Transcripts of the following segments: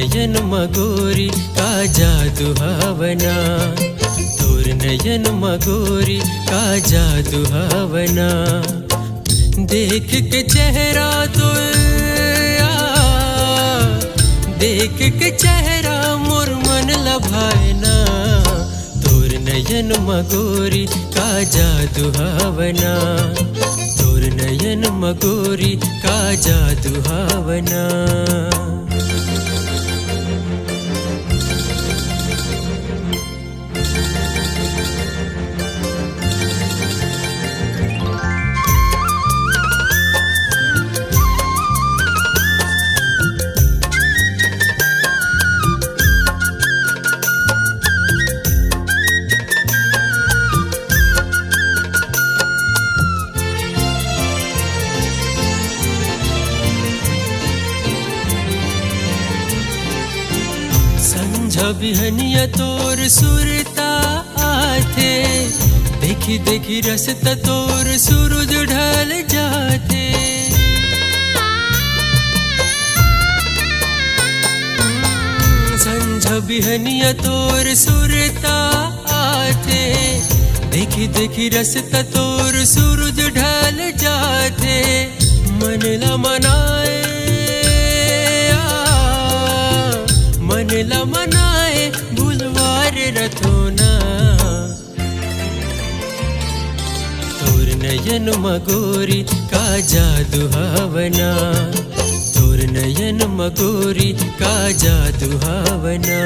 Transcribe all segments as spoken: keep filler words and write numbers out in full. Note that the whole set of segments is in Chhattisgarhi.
नयन म गोरी का जादू हवना, तोर नयन म गोरी का जादू हवना। देख के चेहरा तो, आ, देख के चेहरा मोर मन लभाए ना। तोर नयन म गोरी का जादू हवना, तोर नयन म गोरी का जादू हवना। संझा बिहनिया तोर सुरता आथे, देखी देखी रसता तोर सूरज ढल जाथे। संझा बिहनिया तोर सुरता आथे, देखी देखी रसता तोर सूरज ढल जाथे। मन ला मनाए, आ, मन ला मनाए भुलवार रथोना। तोर नयन म गोरी का जादू हवना, तोर नयन म गोरी का जादू हवना।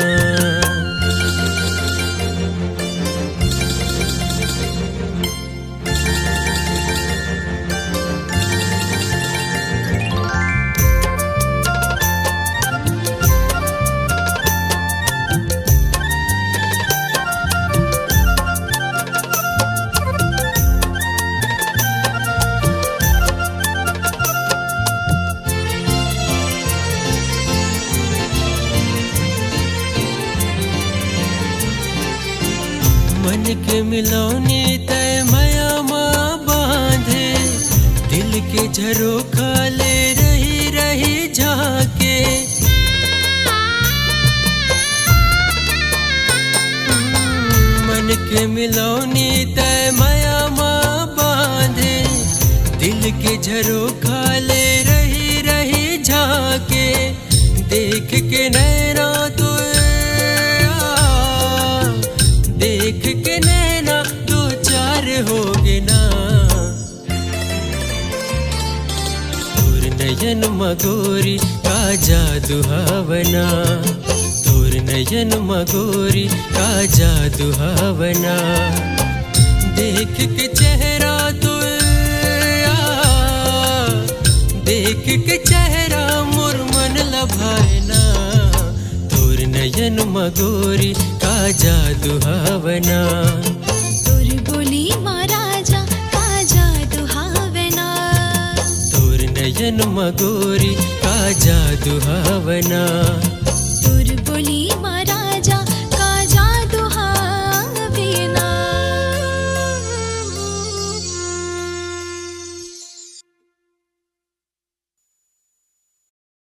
मन के मिलौनी तय मया मा बांधे, दिल के झरोखा ले रही रही झांके। मन के मिलौनी तय मया मा बांधे, दिल के झरोखा ले रही रही झांके। देख के नैना तो, देख के नैना दो चार हो गे ना। तोर नयन म गोरी का जादू हवना, तोर नयन म गोरी का जादू हवना। देख के चेहरा तो, आ, देख के चेहरा मोर मन लभाए ना। तोर नयन म गोरी का जादू हवना। तोर बोली मा राजा का जादू हवना। तोर नयन म गोरी का जादू हवना। तोर बोली